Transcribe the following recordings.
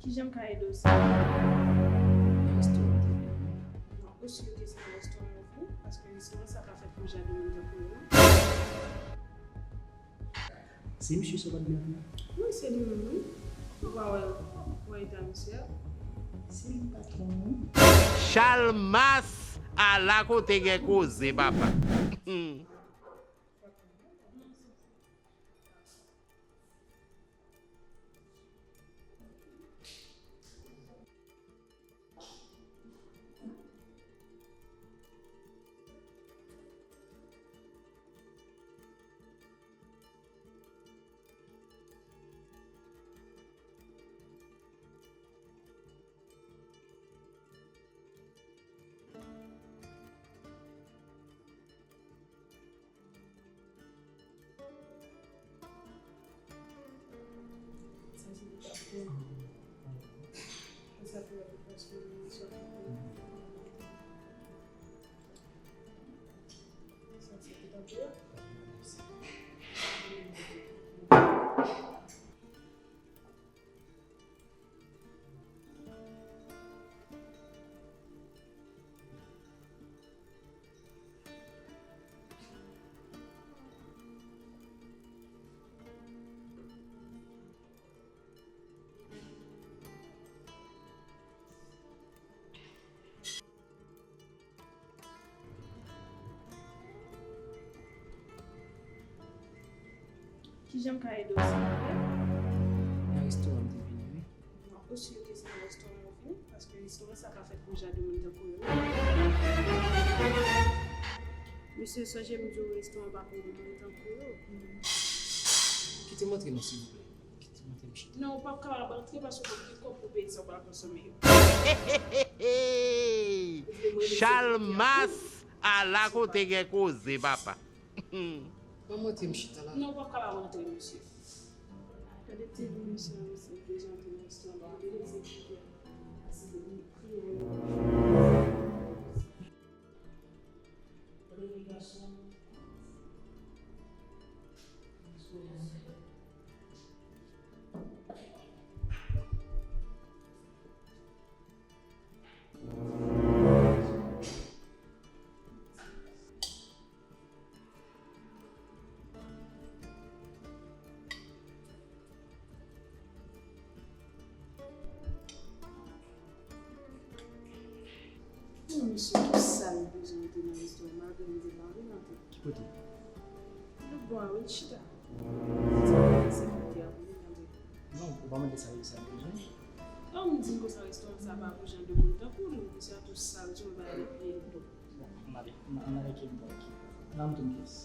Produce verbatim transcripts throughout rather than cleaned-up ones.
Kijan m ka ede w, sè? Nan restoran m te vini, wi. Non, osi ke se nan restoran w vini, paske restoran sa pa fèt pou jan de moun tankou w, non. Se misye sa w pa t byen vini? Wi, se li menm, wi. Ou pa wè, ou wè eta misye a? Se li patwon an, wi. Chalmas, ala kote gen koze, papa. Sa se li k ap fè. Sa fè yon sòt. Sa se li k ap fè. Kijan m ka ede w, silvouplè? Nan restoran m te vini, wi. Non, osi ke se nan restoran w vini, paske restoran sa pa fèt pou jan de moun tankou w yo, non. Mesye, sonje m di w restoran pa pou moun tankou w yo. Kite m antre non, silvouplè. Kite m antre, m chita. Non, ou p ap kapab antre paske w p ap gen kòb pou peye sa w pral konsome yo. Chalmas, ala kote gen koze, papa. Ban m antre, m chita la. Non, ou p ap kapab antre, mesye. Gade ti mesye an, mesye, prezante nan restoran. Gade egzekitè. Misye, ki sa l bezwen mete nan restoran malgre m te mare nan tèt? Ki kote? Lòt bò a, wi, chita. Se kote a, wi, mande. Non, ou pa mande sa, sa l bezwen. Non, m di m konsa, restoran sa pa pou jan de moun tankou nou. Misye a tou sal, tou bagay epi. Bon, m ale, m ale, m ale, ok, m ale, ok. Nan m tounen pyès.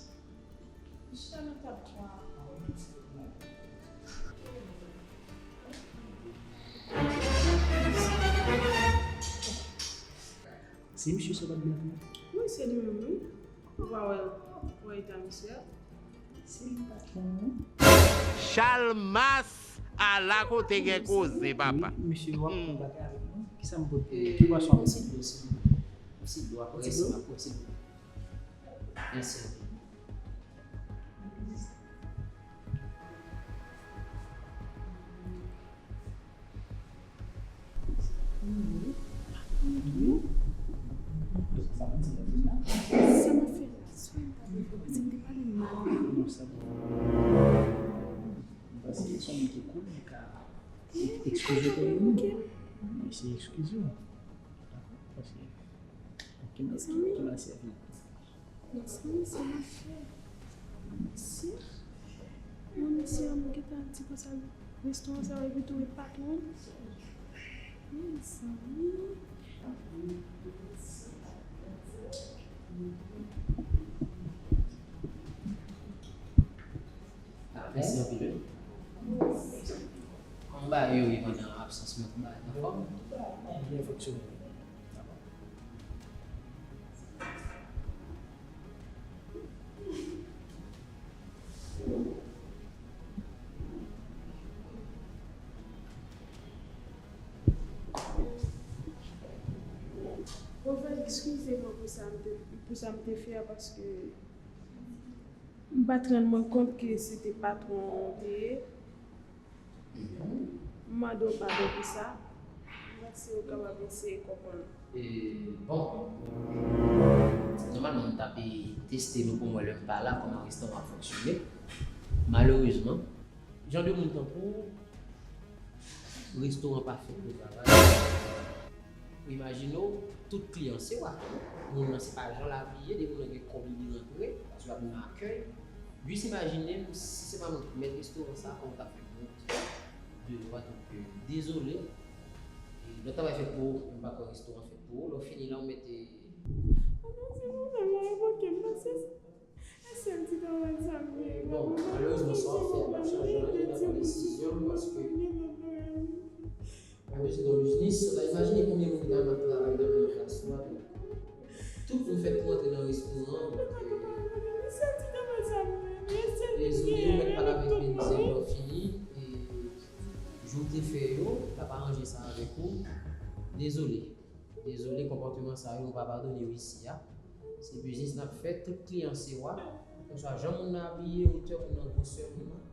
Chita nan tab twa. Se misye sa w pa t byen vini? Wi, se li menm, wi. Ou pa wè, ou wè eta misye a? Se li patwon an, wi. Chalmas, ala kote gen koze, papa. Wi, mesye, w ap pran bagay avèk mwen? Kisa m pote? Ki bwason? Yon ti dlo, silvouplè. Yon ti dlo, apre sa, m ap pran, silvouplè. Mèsi anpil. Sa m ap fè la, sa m ta dwe fè, paske m te pale mal. Non, sa bon. M panse se yon moun ki cool, li ka eskize kò li. Eseye eskize w. Dakò? Paske, ok, mezanmi, ki mal sèvi. Mezanmi, sa m ap fè? Si mwen, mesye a, mwen gentan di konsa, restoran sa yo epi tou e patwon. Mezanmi. Mèsi anpil. Kòman bagay yo ye pandan absans mwen, kòman bagay anfòm? Byen fonksyone. Bon, fè eskize mwen pou sa m te, pou sa m te fè a, paske m pa t rann mwen kont ke se te patwon an te ye. Mhm. M M mande w padon pou sa. M panse w kapab eseye konprann. E, bon, nòmalman, m t ap teste nou pou m wè lè m pa la, kòman restoran ap fonksyone. Malerezman, jan de moun tankou w, restoran pa fèt pou travay. Ou imajine w, tout kliyan se w. Moun nan se pa jan l abiye, depi moun nan gen kòb li, li rantre, paske l ap nan akèy. Jis imajine m, si se pa mwen ki mèt restoran sa, kòman w t ap fè monte deyò a. Donk, dezole. E lè travay fèt pou ou, m pa kwè restoran fèt pou ou. Lè w fini la, w mete. Avan se mwen menm, mwen revoke m, paske e sèl ti travay sa m genyen. Bon, malerezman, sa w ap fè a p ap chanje anyen nan desizyon m, paske mwen se nan biznis, sa imajine konbyen moun ki ta ap travay nan menm plas ou a. Tout moun fèt pou antre nan restoran. Dezole, ou mèt pale avèk menizè lè w fini. E jan w te fè yo, l ap aranje sa avèk ou. Dezole. Dezole, konpòteman sa yo, nou pa padone yo isi a. Se biznis n ap fè, tout kliyan se w. Kèlkeswa jan moun nan abiye, wotè moun nan, gwosè moun nan,